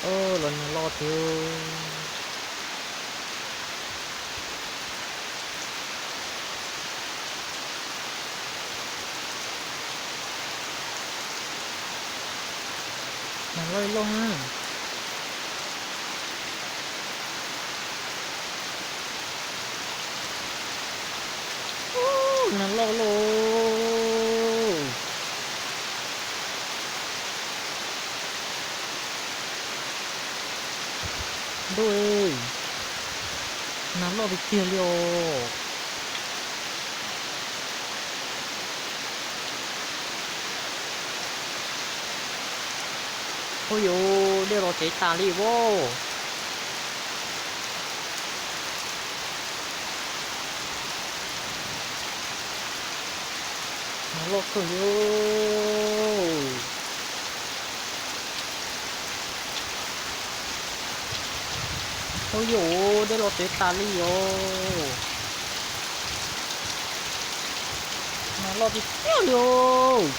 Los nag loj tiag. Nag loj loj na. Nag loj loj. Ntuj, nag loj tiag tiag li os. Ua yuv, dej los tsev tas li as. Nag loj kawg li. Ua yuv, dej los tsev tas li os. Nag loj tiag tiag li os.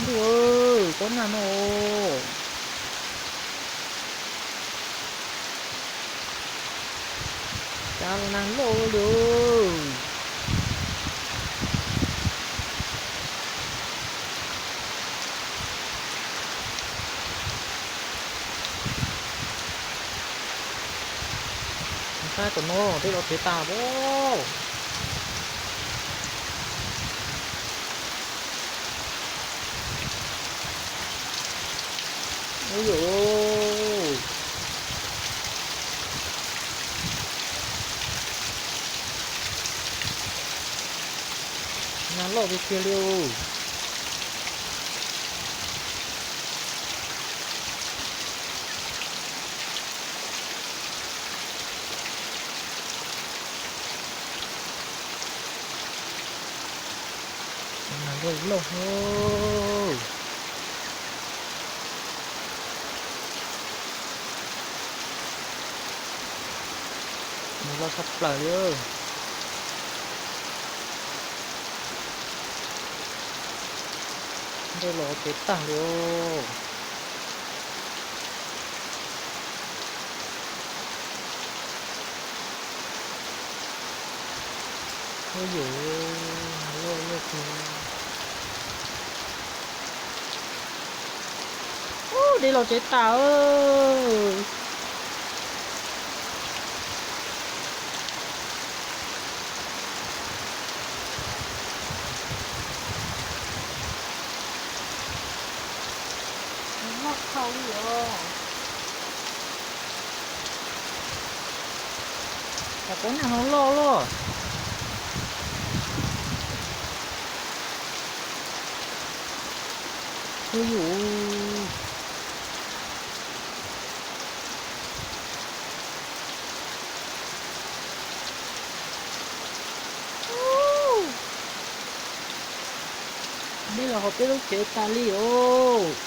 Ntuj, pob nag no. Cas los nag loj li. Saib tom no dej los tsev tas as. Ua yuv, nag loj tiag tiag li. Nag loj loj. Nag loj tshaj plaws li. Dej los tsev tag li os. Ua yuv, nag loj loj tiag. Ub, dej los tsev tas. Loj dhau li os. Cas pob nag no loj loj. Ua yuv. Dej los hauv peb lub tsev tas li os.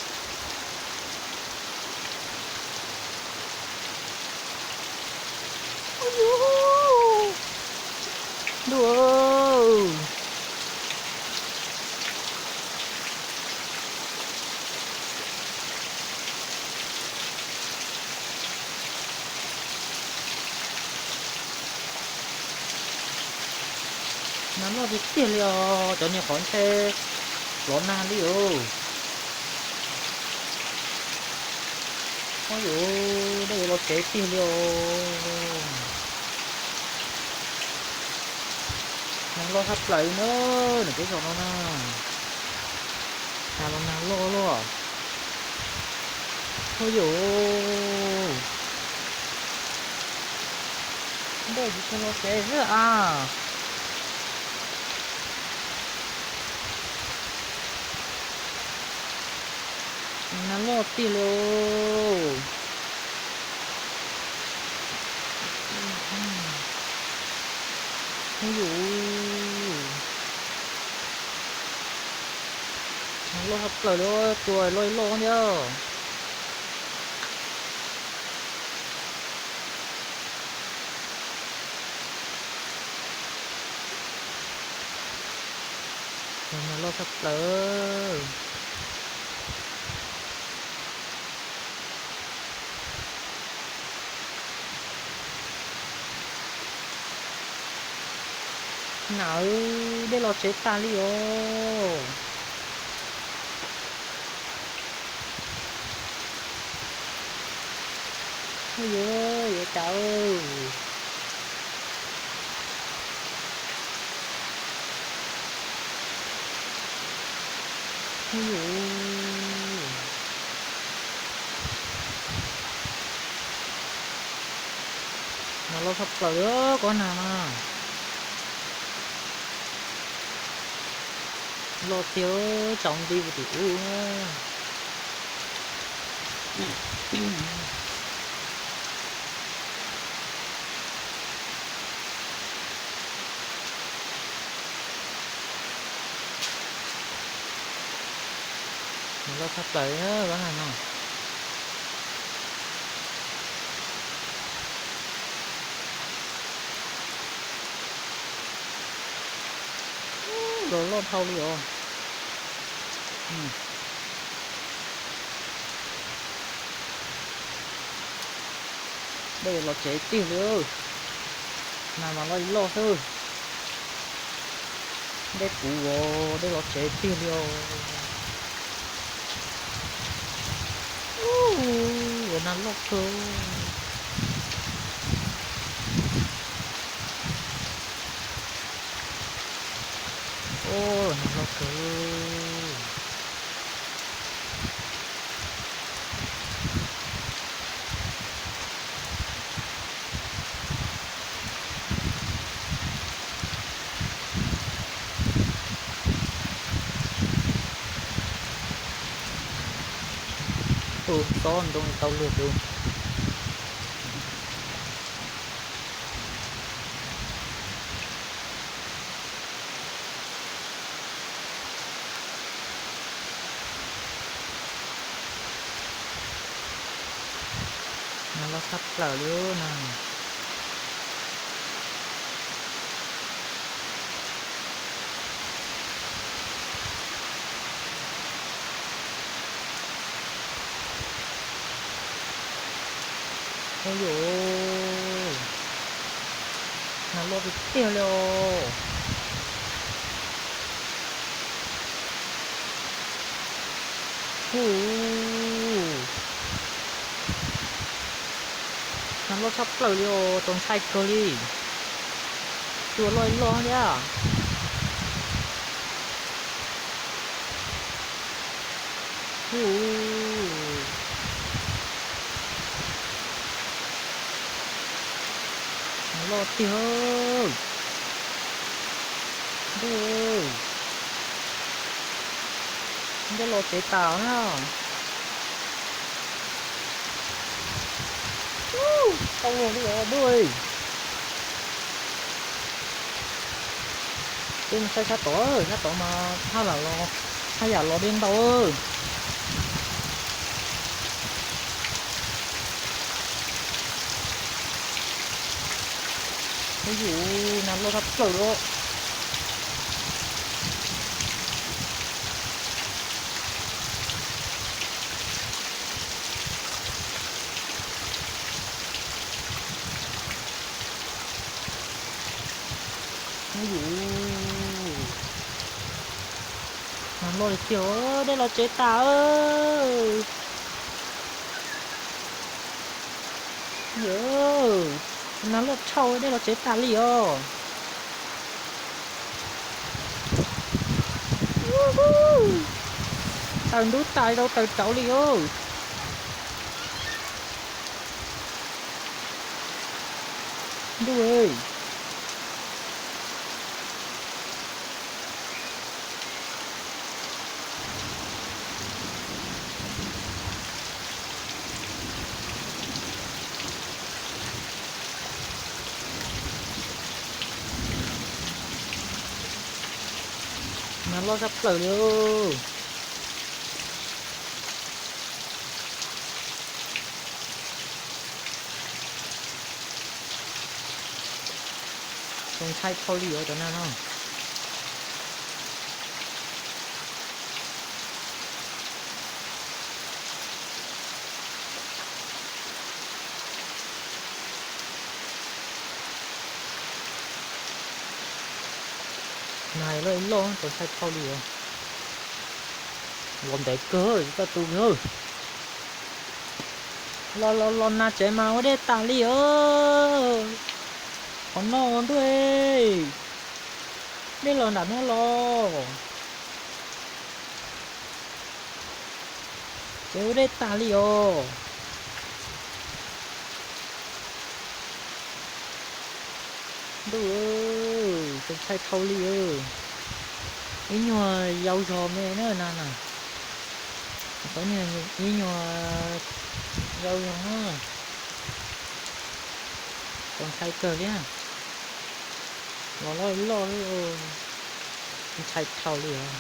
Ua yuv, ntuj. Nag loj tiag tiag li os, cov niag qhov ntshe plov nag li os. Ua yuv, dej yuav los tsev tiag li os. Nag loj tshaj plaws li na, nws peb zos no na. Cas los nag loj loj. Ua yuv, dej tsis tshua los tsev xwb as. Nag loj tiag li os. Ua yuv, nag loj tshaj plaws li, tua loj loj thiab. Nag loj tshaj plaws. Nawb, dej los tsev tas li os. Ua yuav, yuav cas. Ua yuav. Nas loj tshaj plaws li, kob nag mas. Loj tiag, tsaus nti tim ub. Nas loj tshaj plaws, kob nag no. Los loj dhau li os. Dej los tsev tiag li. Nas mas loj li loj xwb. Dej puv os, dej los tsev tiag li os. Ua nas loj kawg. Ua nas loj kawg. Ua xob ntoo tau luag tus. Nas loj tshaj plaws li na. Ua yuav, nas loj tiag tiag li os. Hu, nas loj tshaj plaws li os, txaus ntshai kawg li. Cua loj loj thiab. Hu, nas loj tiag. Ntuj, ntuj los tsev tas na. Tau luag li os ntuj. Peb mus saib sab tod, sab tod mas haj yam los, haj yam los dej ntau. Ub, yus nas loj tshaj plaws li. Ub, yus nas loj li tiag, dej los tsev tas. Yus, nas loj tshaj, dej los tsev tas li os. Taws ntub tas tau taws rauv li os. Ntuj, nas loj tshaj plaws li. Txaus ntshai dhau li os cov nas no. Hais loj loj txaus ntshai dhau li os. Los ntev kawg txoj tu. Los los los na tsev mas ua dej tas li os. Qhov no ntuj, dej los nram no los. Ces ua dej tas li os. Ntuj, txaus ntshai dhau li. Ib nyuag yau zog me na na. Ib nyuag yau zog na. Txaus ntshai kawg li. Los loj loj, ntshai dhau li os.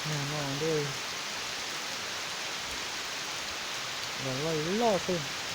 Nyuag no, los loj loj xwb.